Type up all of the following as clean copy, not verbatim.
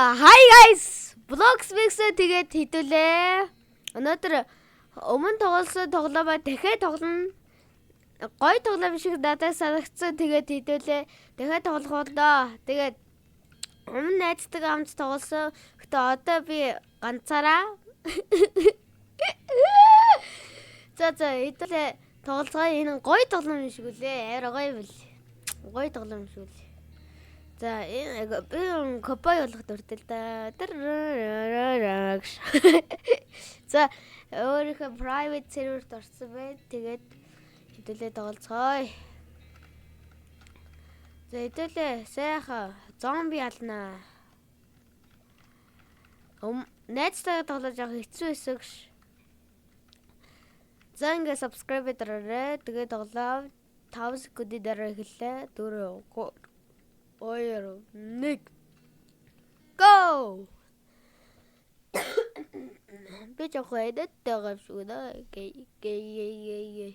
Hi guys. Vlogs mix-ээ тэгээд хэдүүлээ. Өнөөдөр өмнө тоглосон тоглоомоо дахиад тоглоно. Гоё тоглоом шиг надад санагдсан. Тэгээд хэдүүлээ. Дахиад тоглох боллоо. Тэгээд өмнө найзтайгаа хамт тоглосон. Гэтэ одоо би ганцаараа. За, хэдүүлээ тоглоцгоо. Энэ гоё тоглоом шиг үлээ. Амар гоё бил. Гоё тоглоом шиг үлээ. За, энэ би копой болох дуртай л да. За, өөрийнхөө private server-т орсон байна. Тэгээд хэдүүлээ тоглоцгоё. За, хэдүүлээ сайхан зомби алнаа. Найзтайгаа тоглож явах хэцүү байсан гэж. За, ингээ subscribe дараарай. Тэгээд тоглоо 5 секундын дараа эхэллээ. 4 3 2 1 Go! Би жоохон эдэт байгаа юм шиг байна. Гэй гэй гэй гэй гэй.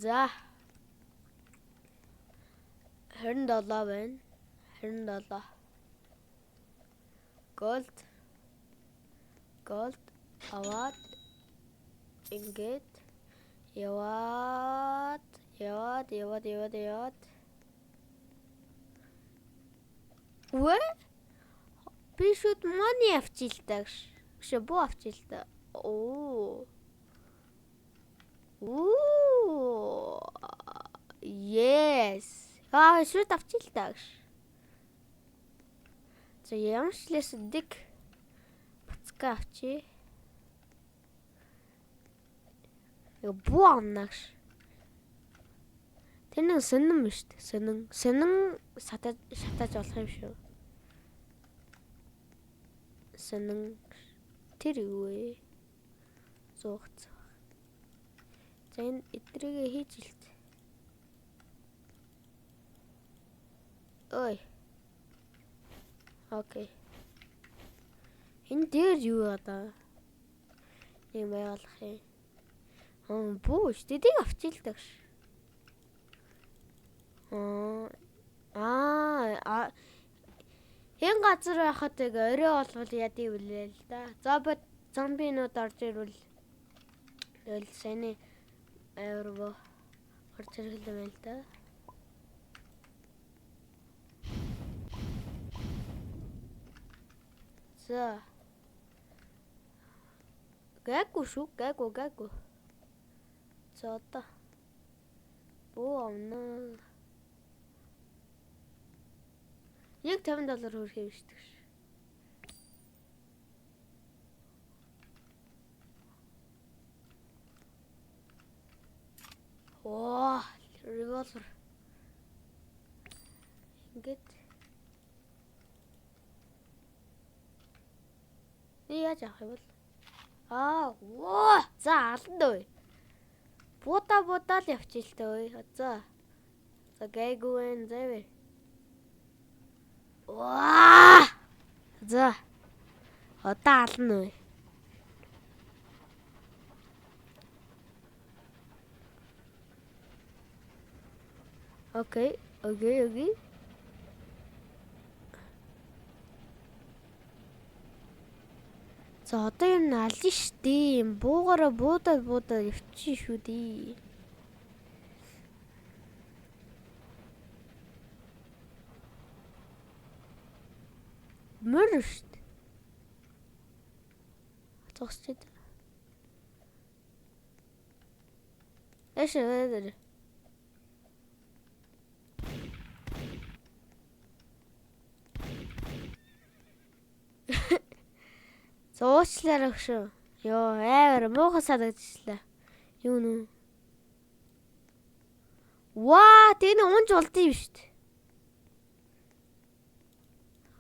За. 27 байна. 27. Gold. Gold аваад ингээд яваад яваад яваад яваад яваад. Вэ? Би шүд money авчил та гэж. Биш буу авчил та. Оо. Оо. Yes. Аа, шүд авчил та гэж. За, ямар ч лээс дэг бацка авчи. Яг буу авна гэж. Тэр нэг сонин биш үү? Сонин. Сонин сатаж шатаж болох юм шүү. Сонин тэр юу вэ? Зуугц. За, энэ эдрийг хийж илт. Ой. Okay. Энэ дээр юу одоо? Нэг байгалах юм. Аа, буу шүү. Тэдийг авчил та гэж. Аа, хэн газар байхад яг орой болвол яд юм бэлээ л да. За, бод зомбинууд орж ирвэл тэгэл саяны авир бо орж ирэх юм байна л да. За. Гайгүй шүү. Гайгүй, гайгүй. За, одоо буу авна. Яг 50 доллар хүрэх юм шүү дээ. Оо, револьвер. Ингээд би яаж авах юм бол? Аа, воо! За, алан дөө. Буудаа буудаа л явчих л дөө. За. За, гайгүй байна, зайвэ. Ваа! За. Одоо ална уу? Okay. За, одоо юм алж штэ. Буугаараа буудаад буудаад явчих шүү дээ. Мөр штэ. Зогсож. Эшээ. Зуучлаарай өгшөө. Йоо, амар муухай санагдчихлаа. Юу нүү? Ваа, тэр нэг унж болд юм шүү дээ.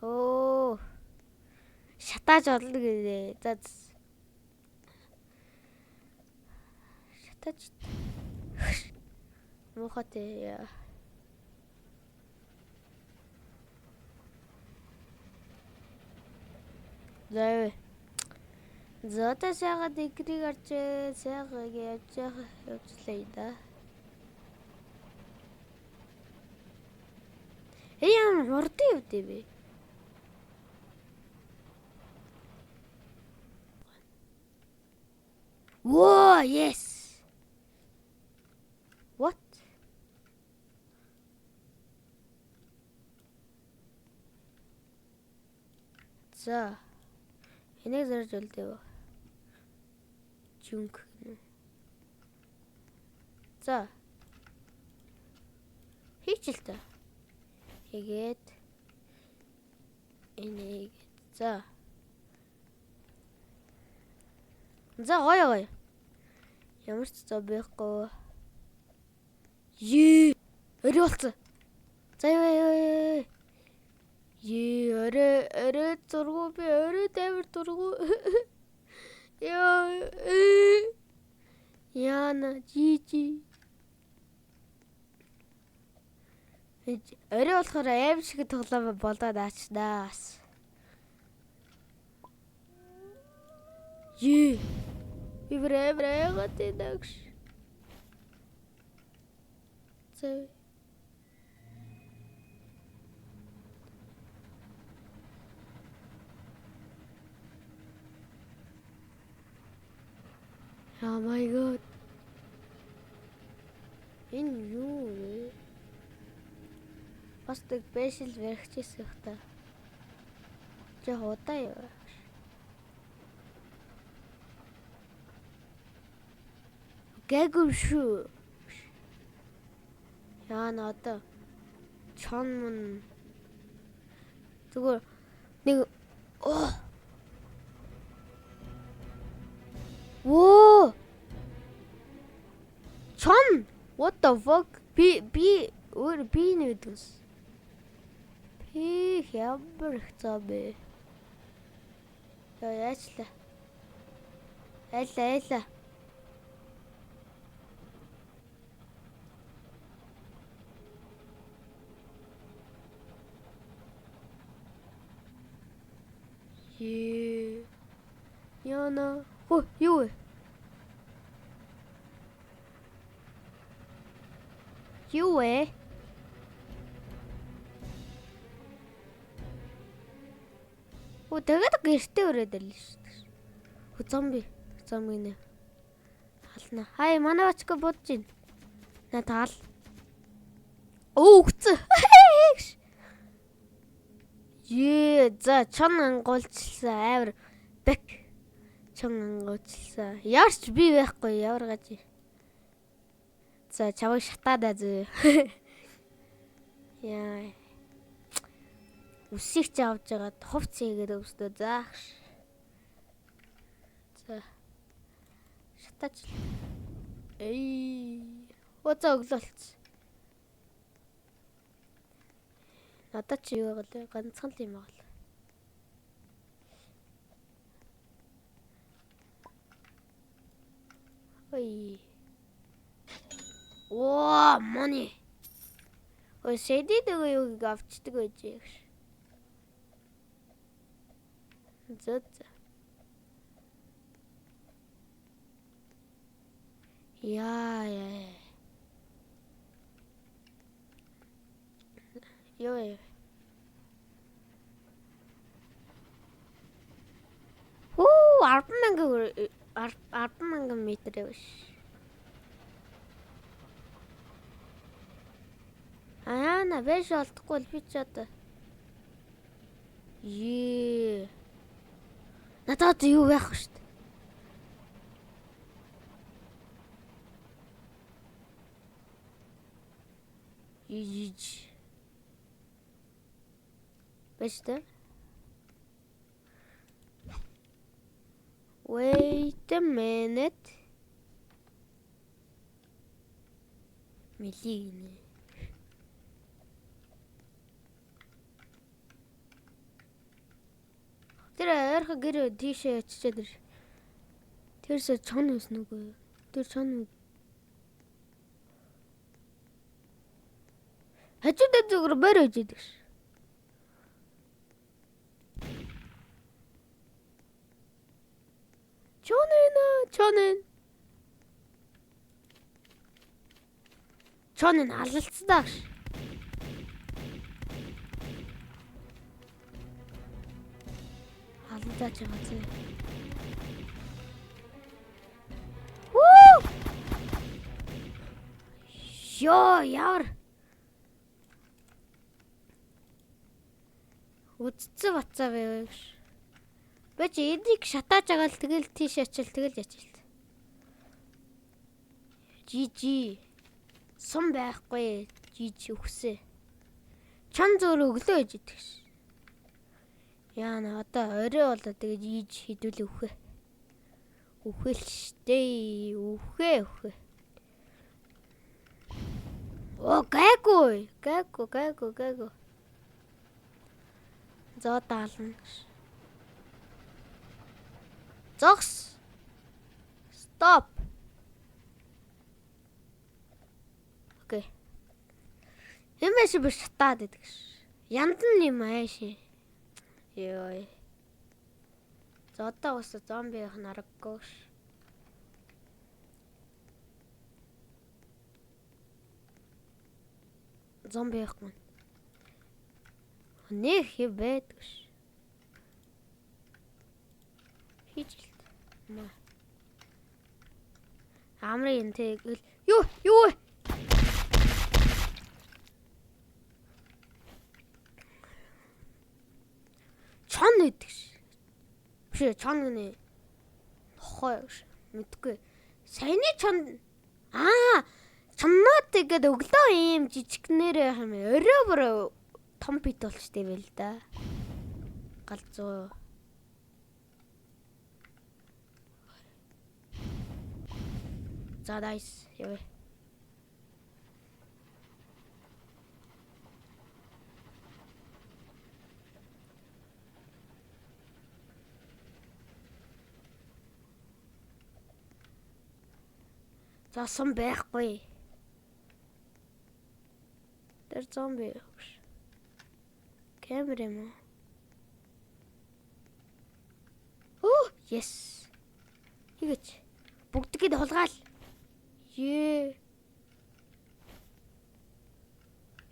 Оо. Шатааж болно гэлээ. За. Шатааж. Муухай те. За. За, одоо сайхан дэгрийг арч сайхан явж явжлаа да. Энэ ямар хурдан явд юм бэ? Whoa, yes. What? За. Энийг зарж үлдээв. Junk гэнэ. За. Хийчихэл та. Хийгээд энийг за. За гоё гоё. Ямар ч зов байхгүй. Ее. Орой болсон. За юу юу. Ее, орой орой зургуу би орой тамир дургу. Яа. Яна жижи. Орой болохоор аим шиг тоглоом болоод аачнаас. Ее. Би бүр амар айгаад байна гэж. За. Oh my god. Энэ юу вэ? Бас тэг бэшил барихчихсан их та. Жох удаа яа. Гайгүй шүү. Яа одоо чон мөн зүгээр нэг оо. Воо. Чон. What the fuck? Би өөр би нэгдэгс. Би ямар их зам бэ? Яа яачлаа. Айла айла. Ее. Яна. Хөө юу вэ? Юу вэ? Оо тэгээд гэртээ өрөөд ирлээ шүү дээ. Хөө зомби. Зомби нэ. Хална. Хай манай бачка будж гин. На таал. Оо өгцөн. Ее за чон ангуулчихсан амар бэк. Чон ангуулчихсан. Яарч би байхгүй ямар гаж. За чамайг шатаадаа зөө. Яа. Үсийг чи авч жагаад хувц хийгээд өвсдөө заах. За. Шатаач. Эй. Уцаа өглөө болц. Надад чи юу байгаа лээ? Ганцхан л юм байгаа л. Ой. Оо, money. Ой, сэдий нөгөө юуг авчдаг байж гэж. За за. Яа яа. Юу вэ? Хүү 10,000 10,000 метр явш. Аа на бэж олдохгүй бол би ч одоо. Ее. Надад юу байх вэ шүү дээ. Ийж. Бэж тэ. Wait a minute. Мэлий гинэ. Тэр ойрхон гэр тийшээ очичээд ир. Тэрсээ чон өснө үгүй юу? Тэр чон үү? Хажуудаа зүгээр морь өж идэг ш. Чон ээ чон ээ. Чон нь алалцдаа ш. За чамаа зэ. Вүү! Йоо, ямар үдцэн бацаа байв гэж. Би чи энийг шатааж байгаа л тэгэл тийш ачил тэгэл ячил. Жижи. Сум байхгүй. Жижи үхсээ. Чан зөөр өглөө ээж идэх ш. Яана одоо орой болоо тэгэж ийж хідүүл үхэ. Үхэл штэ. Үхэ үхэ. Оо гайгүй. Гайгүй гайгүй гайгүй. Зоо даална. Зогс. Stop. Окей. Хэмээш бүр шатаад идэг ш. Янз нь юм ааш. Йой. За одоо бас зомби их нараггүй ш. Зомби их мэн. Нэг хэв байдаг ш. Хийж л. Маа. Амрын тэгэл юу юу чон гэдэг ш. Биш чон гинэ. Нохой ш. Мэдгүй. Саяны чон аа чоннууд тэгээд өглөө ийм жижигнэр байх юм. Орой бүр том бит болчтой байл да. Галзуу. За nice. Явъя. За сум байхгүй. Тэр зомби өгш. Камер юм уу? Оо, yes. Хийгээч. Бүгдгийг хулгаал. Ее.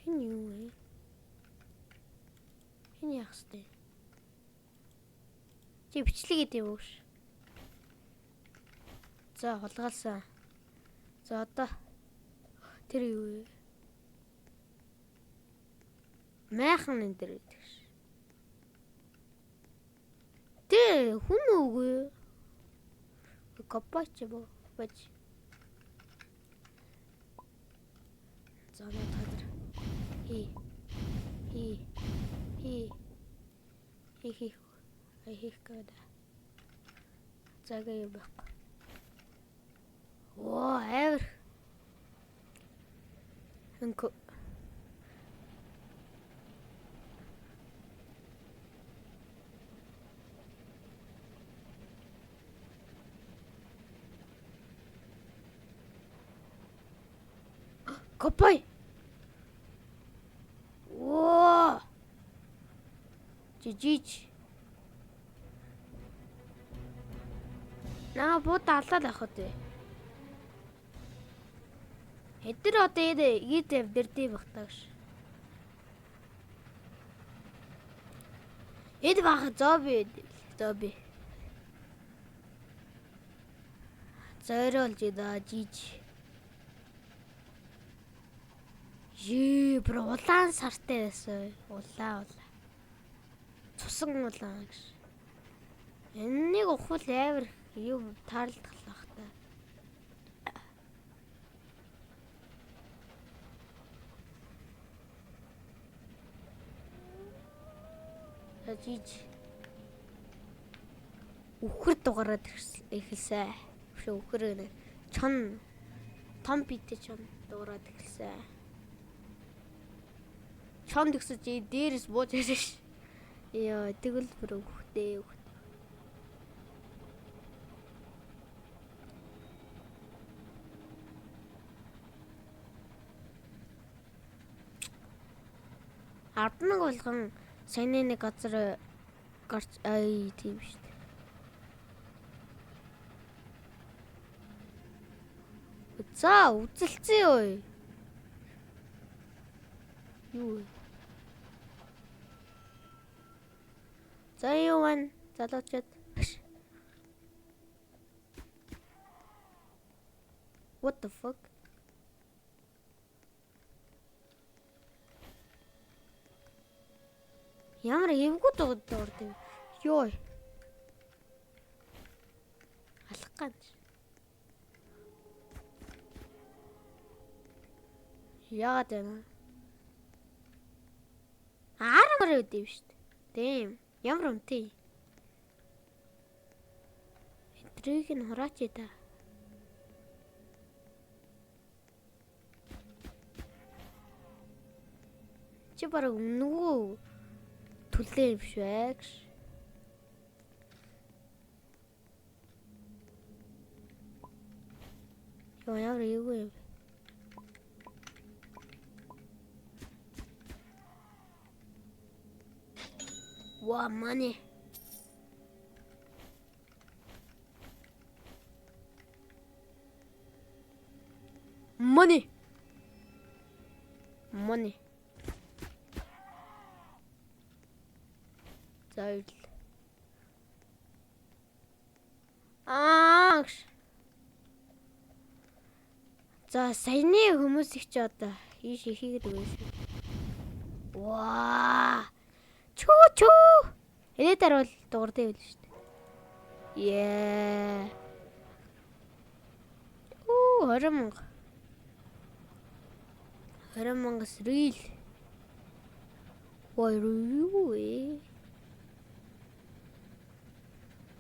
Энэ юу вэ? Энэ яах вэ? Чи бичлэг гэдэг юм уу? За хулгаалсан. За одоо тэр юу вэ? Майхан энэ дэр гэдэг ш. Тэ хүн үгүй. Копач бо. Бач. За наад газар. Хи. Хи. Хи. Хи хи. Ай хийх гэдэг. За гээ юм байхгүй. Оо авир. Хөнкө. Копай. Оо. Жижиж. Наа бууд алаад авах үү? Эдэр одоо энэ ийд амьдэрдээ байх таа гэж. Эд баха зомби зомби. Зойролж да жиж. Ее, бүр улаан сартай байсан. Улаан улаан. Цусан улаан гэж. Энэнийг ухвал амар юм таарлах та. Жиж. Үхэр дугаараад эхэлсэн. Биш үхэр гэнэ. Чон том битэй чон дугаараад эхэлсэн. Чон тэгсэж дээрээс бууж ирсэн ш. Йоо, тэгвэл бүр үхтэй үхтэй. Ардмаг болгон саяны нэг газар гарч ай тийм шүү дээ. За үзэлцэн ёо. Юу вэ? За юу вэ? Залуучууд. What the fuck? Ямар эвгүй дурд юм. Йой. Алах ган. Яагаад байна? Армор өгд юм шүү дээ. Тийм. Ямар үнэтэй. Эдрийг нь хураач да. Чи бараг нөгөө түлээ юм биш вэ гэж. Йоо, ямар эвгүй юм. Wow, money. Money. Money. За үйл. Аа. За саяны хүмүүс их ч одоо ийш ихээр өгсөн. Ваа. Чүү чүү. Энэ дээр бол дуурдай байл шүү дээ. Ее. Оо, 20 мянга. 20 мянгас real. Ой, юу вэ?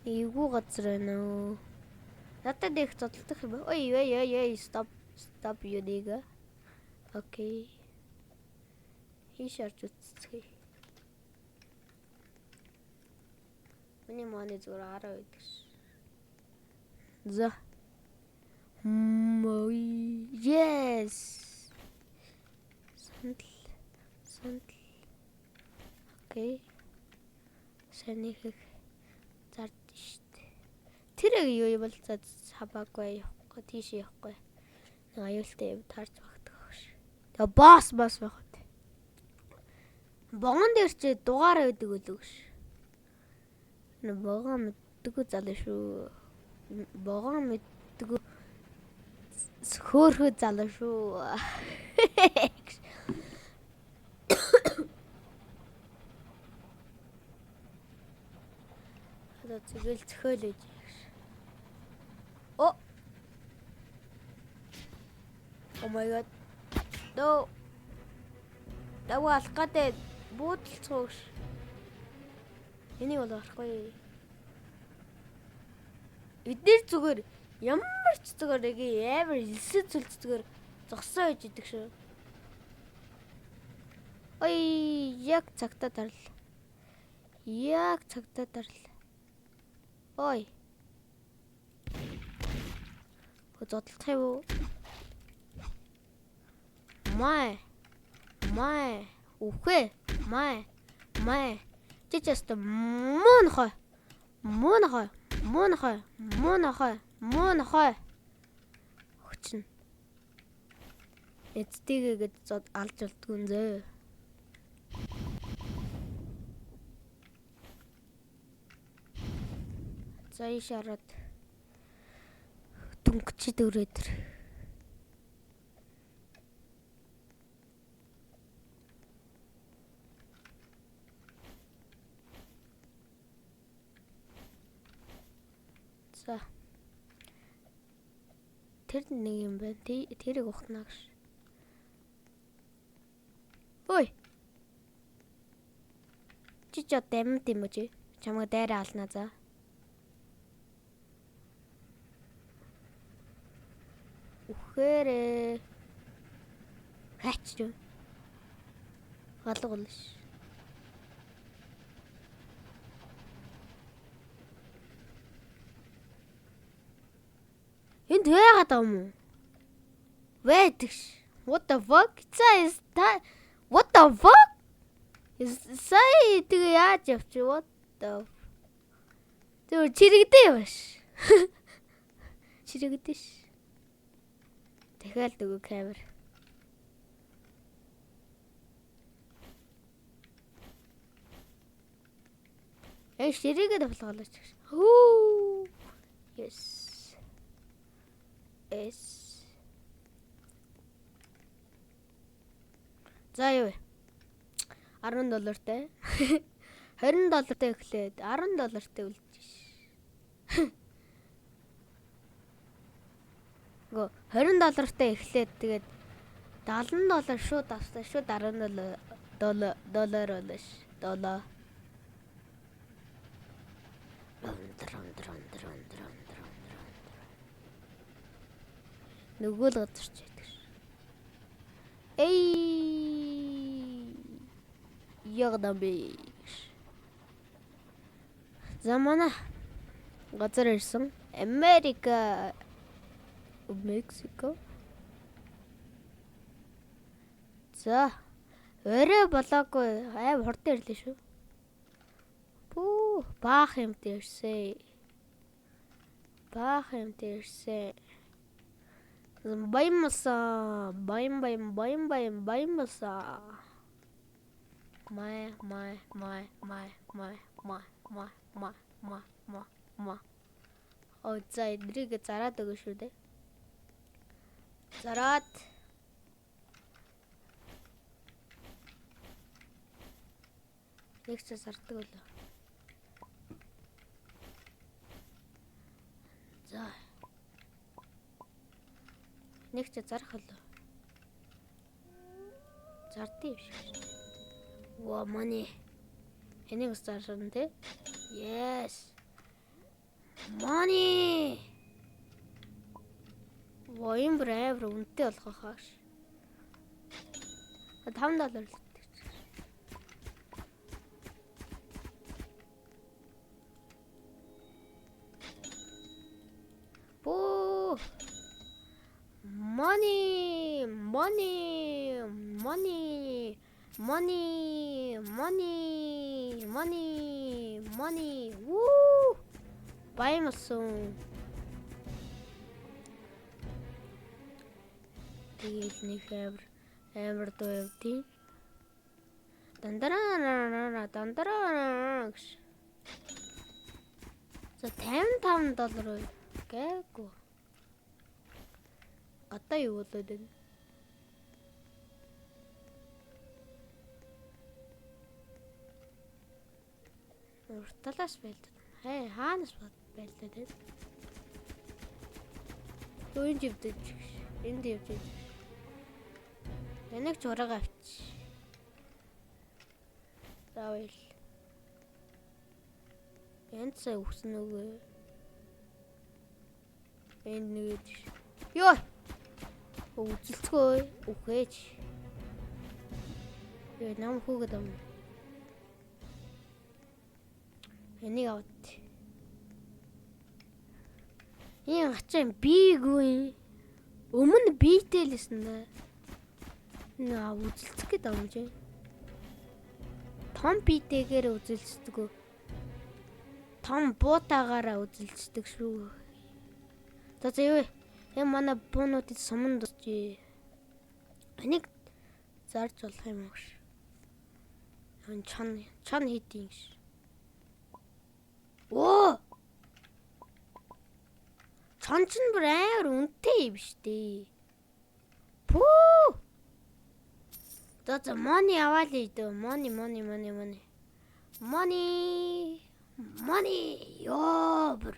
Эвгүй газар байна уу? Надад их зодтолдох юм. Ой, ой, ой, ой, stop, stop you nigga. Okay. Хийш орж үзцгээе. Миний money зүгээр 10 байдаг ш. За. Мой. Yes. Сандал. Сандал. Okay. Санийхэг зард штт. Тэр яг юу юм бол за хабаагүй явахгүй, тийш явахгүй. Нэг аюултай юм таарч багтах ш. Тэгээ босс байх үү. Богон дээр чи дугаар байдаг үлээ ш. Нэг богон мэддэггүй залуу шүү. Богон мэддэггүй хөөхөө залуу шүү. Одоо тэгэл зөхөөл гэж. О. Oh my god. No. Даваа алах гэдэг буудалцгоош. Энийг бол гарахгүй. Бид нэр зүгээр ямар ч зүгээр нэг амар элсэн цөлц зүгээр зогсоо байж идэг шүү. Ой, яг цагтаа дарлаа. Яг цагтаа дарлаа. Ой. Зодтолдох юм уу? Май. Май. Үхэ. Май. Май. Чи ч яста муу нохой. Муу нохой. Муу нохой. Муу нохой. Муу нохой. Өгчин. Эцтэйгээ гэж зод алж болдгоо зөө. За ийш ороод дүнхчид өрөө тэр. За. Тэр нэг юм байна. Тэрийг ухнаа гэж. Ой. Чи ч одоо амьд юм уу чи? Чамайг дайраа алнаа за. Үхээрээ. Хач юу? Галга болно ш. Энд байгаад байгаа юм уу? Байдаг ш. What the fuck? За та what the fuck? Сая тэгээ яаж явчих? What the Тэр чирэгдээ яваш. Чирэгдээ ш. Дахиад нөгөө камер. Эй ширээгээ давлгалаач гэж. Хүү. Yes. S. За юу вэ? 10 доллартай. 20 доллартай эхлээд 10 доллартай үлдэж ш. Гөө 20 доллартай эхлээд тэгээд 70 доллар шууд авсан, шууд 17 доллар болно ш. Доллар. Нөгөө л газар ч байдаг ш. Эй! Ягдан биш. За манай газар ирсэн. Америка, Мексико. За орой болоогүй аим хурдан ирлээ шүү. Бүү баах юм дээрсээ. Баах юм дээрсээ. Баян болсон. Баян баян баян баян баян болсон. Май май май май май май май май май май май. Оо за эдрийг зараад өгнө шүү дээ. Зараад. Нэг ч зардаг үлээ. За. Нэг ч зарах болоо. Зардыг юм шиг. Во money. Энийг бас зарсан тий. Yes. Money. Во юм бүр амар үнэтэй болох хаа. 5 доллар л гэдэг. Бөө. Money, money, money, money, money, money, money. Woo! Баян болсон. Тэгэл нэг амар амар дуу явдیں۔ Дандараа дандараа гэж. За 55 доллар уу? Гээгүй. Гадаа юу болоод байна? Урт талаас байлдаад. Хей, хаанаас байлдаад байна? Юу энд явдаж. Энд явдаж. Энийг ч ураг авч. За баял. Энд сая өгсөн үгүй. Энд нэг. Йоо. Үзэлцгөө үхээч. Йоо нам хүүгээд юм. Энийг аваад. Энэ ачаа бийгүй. Өмнө биетэй л байсан да. Наа үзэлцэх гээд байгаа юм чи. Том биетэйгээр үзэлцдэг. Том буутаагаараа үзэлцдэг шүү. За за юу. Энэ манай буунуудын суманд дусчээ. Энийг зарж болох юм уу? Энэ чон чон хийдیں ш. Оо! Чон ч бүр амар үнэтэй юм шүү дээ. Пүү! За за money аваад л идэ. Money money money money. Money money ёо бүр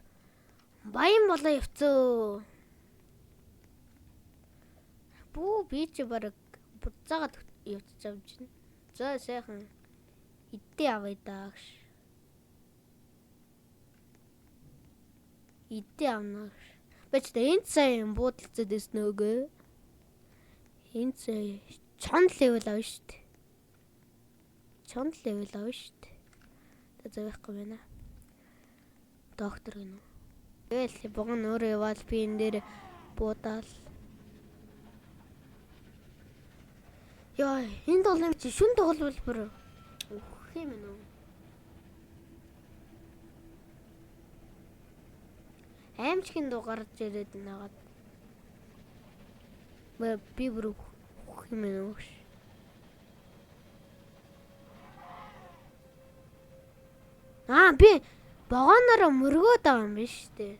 баян болоо явцөө. Бүү би чи бараг буцаагаад явчих юм чинь. За сайхан идэ авъя даа гэж. Идэ авна гэж. Бач та энэ сая буудалцаад байсан өгөө. Энэ сая чон level авна шүү дээ. Чон level авна шүү дээ. За за байхгүй байна. Доктор гэнэ. Тэгэл буган өөрөө яваал би энэ дээр буудаал. Яа, энэ тоглоом чи шүн тоглол бүр өөх юм уу? Аймчгийн дуу гарч ирээд нагаад. Би бүр өөх юм уу? Аа, би вагоноор мөргөөд байгаа юм биш үү?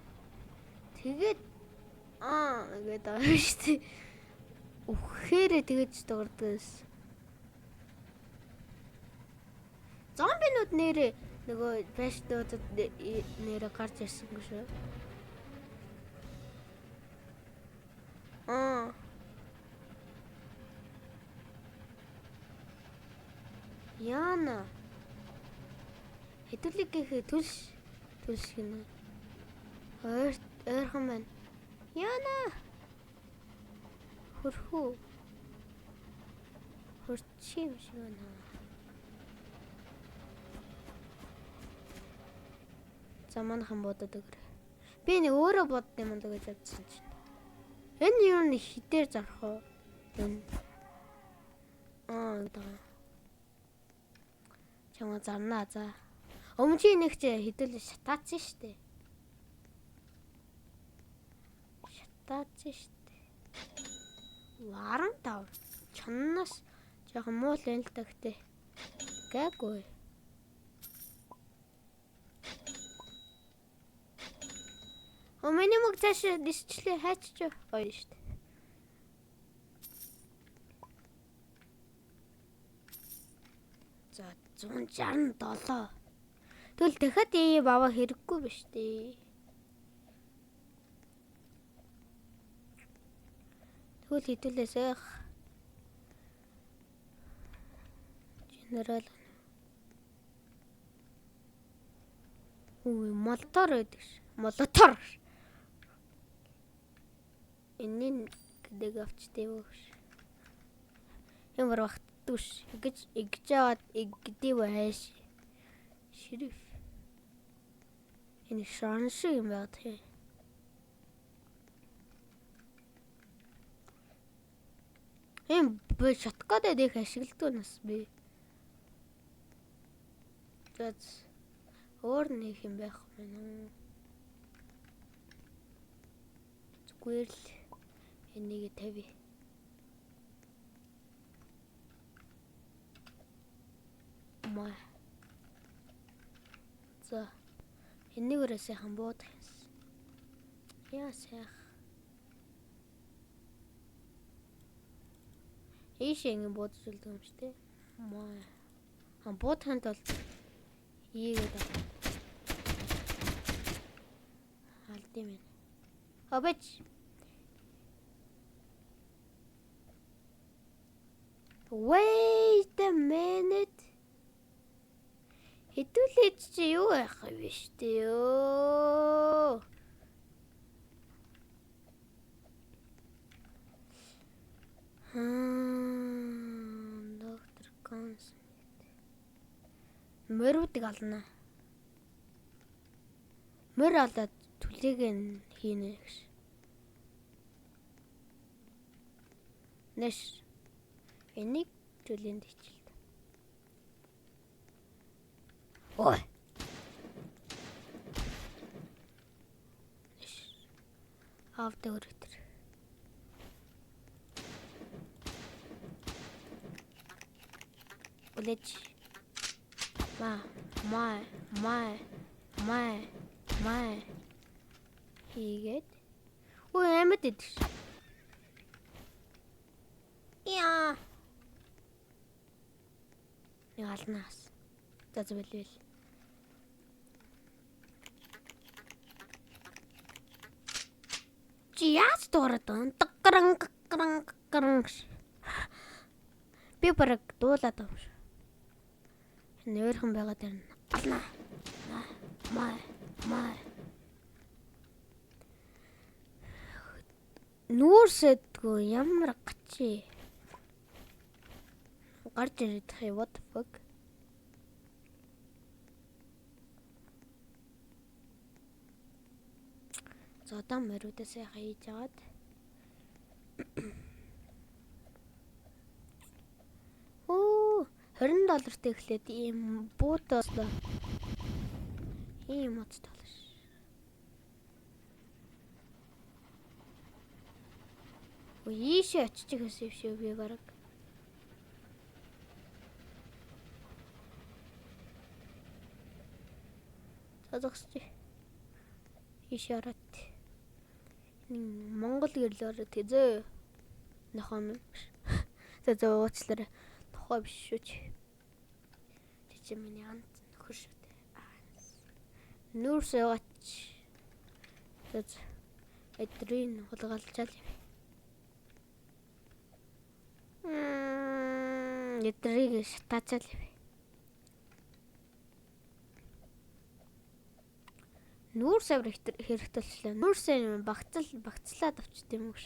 Тэгээд аа гэдэг байгаа юм шүү дээ. Үхээрээ тэгэж дуурдаг байсан. Зомбинууд нэрээ нөгөө байшнуудад нэрээ гарч ирсэн гэж шүү. Аа. Яна. Хэдүүлэг гэхээ түлш түлш гинэ. Ойр ойрхон байна. Яна. Хөрхүү. Хөрчих юм шиг байна. За, манайхан буудаад өгөрэй. Би нэг өөрөө бодд юм даа гэж бодсон чинь. Энэ юу нэг хитээр зарах уу? Энэ. Аа, гэдэг. Чамаа зарнаа за. Өмнө чи нэг чи хэдүүл шатаацсан штэ. Шатаацсан штэ. 15. Чонноос жоохон муу л байна л да гэтээ. Гайгүй. О, миний мөг цааш нисчлээ, хайчч гоё штэ. За, 167. Тэгвэл дахиад ийм аваа хэрэггүй биш дээ. Тэгвэл хэдүүлээсэх Генерал. Үгүй, молотор байдаг ш. Молотор. Энийн гэдэг авчтай юу ш. Юм багтдгүй ш. Ингэж ингэж аваад ингэдэв хайш. Шериф. Энэ шан шиг юм байгаад тий. Эм би shotgun их ашигладаг нас би. За, өөр нэг юм байх юм уу? Зүгээр л энийг тавь. Маа. За. Энийг өрөө сайхан буудах юмсан. Яа сайх. Ийшээ ингэ буудаж үлдэх юм шүү дээ. Маа. А, буудахын тулд ийгээд алд юм байна. Обэж. Wait a minute. Хэдүүлээд чи юу яах юм бэ штэ ёо. Доктор Конс. Морьуудыг ална. Морь алаад түлээг нь хийнэ гэж. Нэш. Энийг түлээнд хичээлд. Ой. Нэш. Аавда өрөтөр. Үлээж. Ма, ма, ма, ма, ма. Хийгээд. Ой, амьд идэх. Яа. Нэг алнаас. За за, бэл бэл. Чи яаж дуурайд байгаа юм? Гран гран гран. Би бараг дуулаад байгаа юм шиг. Энэ ойрхон байгаа дээр нь ална. Маа маа. Нүүрсэдгүү ямар гачи. Гарч ирэх юм, what the fuck? За, одоо морьудаа сайхан хийж агаад. Оо, 20 доллартай эхлээд ийм буудаас ийм моц доллар. Өө, ийшээ очиж гэсэн юм шиг би бараг. За, зогсож. Ийш ороод. Монгол гэрлээ ороод зөө. Нохоо юм биш. За за, уучлаарай. Нохоо биш шүү. Чи чи миний ганц нөхөр шүү дээ. Нүүрс яваач. За за. Эдрийг хулгайлчаал юм. Эдрийг шатаачаал юм. Нүүрс авир хэрэгтэй болчлаа. Нүүрс юм багцал багцлаад авчт юм уу?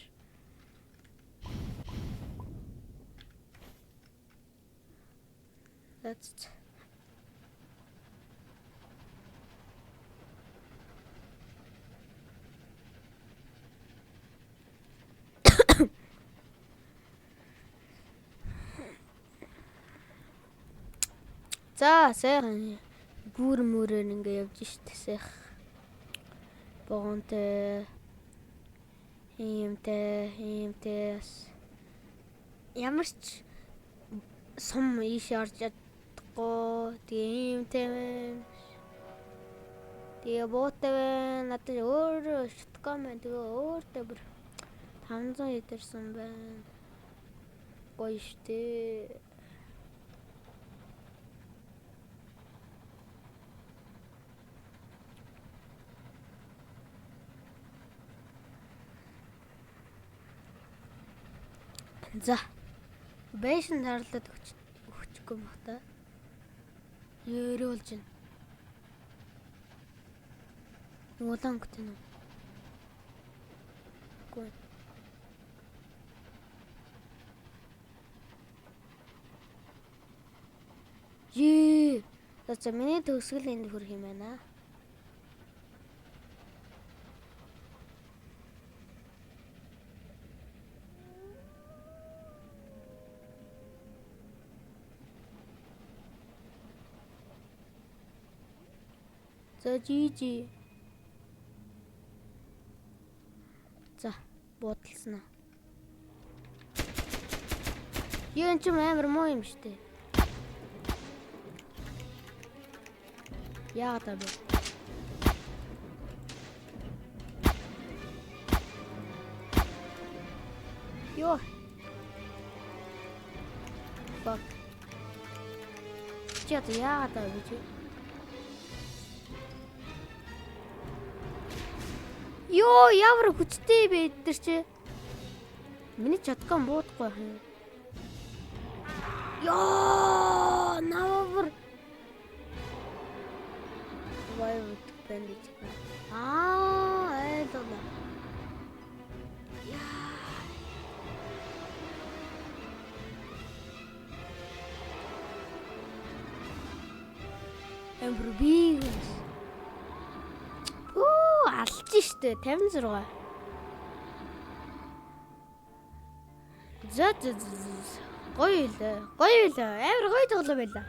За за. За, сайхан гүүр мөрөөр ингээ явж штэ, сайх. Богонтой иймтэй иймтэй бас ямар ч сум ийш орж чадахгүй. Тэгээ иймтэй байна. Тэгээ буутай байна. Надад өөр shotgun байна. Тэгээ өөртөө бүр 500 идэрсэн байна. Гоё штэ. За. Бэшн тарлаад өгч өгчихгүй юм бах та. Өөрөө болж байна. Улаан өнгөтэй нү. Үгүй. Ее. За за, миний төгсгөл энд хүрэх юм байна. За, GG. За, буудалсан аа. Юу энэ ч амар муу юм штэ. Яагаад бэ? Йоо. Fuck. Чи одоо яагаад вэ чи? Йоо, ямар хүчтэй бэ эдгээр чи? Миний shotgun буудахгүй байх юм. Йоо, навар. Wild bandit. Аа, ойлголоо. Яа. Амар би. Оо, алж штэ 56. За за за. Гоё илээ. Гоё илээ. Амар гоё тоглоом байлаа.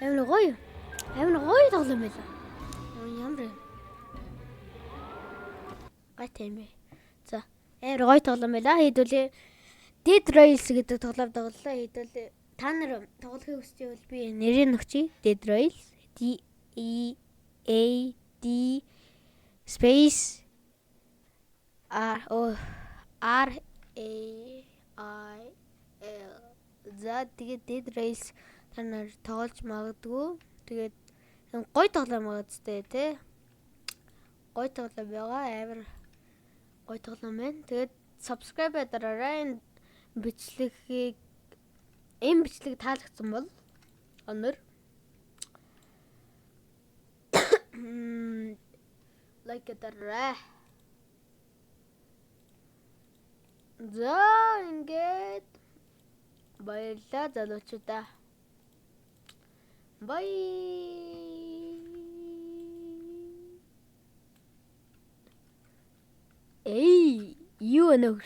Амар гоё. Амар гоё тоглоом байлаа. Ямар юм. Гайтай юм бэ. За, амар гоё тоглоом байлаа. Хэдүүлээ Dead Rails гэдэг тоглоом тоглолоо. Хэдүүлээ та нар тоглохыг хүсч байвал би нэрийг өгчий. Dead Rails, D E A D space R O R A I L. За, тэгээд Dead Rails та нар тоглож магадгүй. Тэгээд гоё тоглоом байгаа зү, тэ. Гоё тоглоом байгаа. Амар гоё тоглоом байна. Тэгээд subscribe дараарай. Энэ бичлэг таалагдсан бол өнөр like дараарай. За, ингээд баярлалаа, залуучуудаа. Bye. Эй, юу өнөг.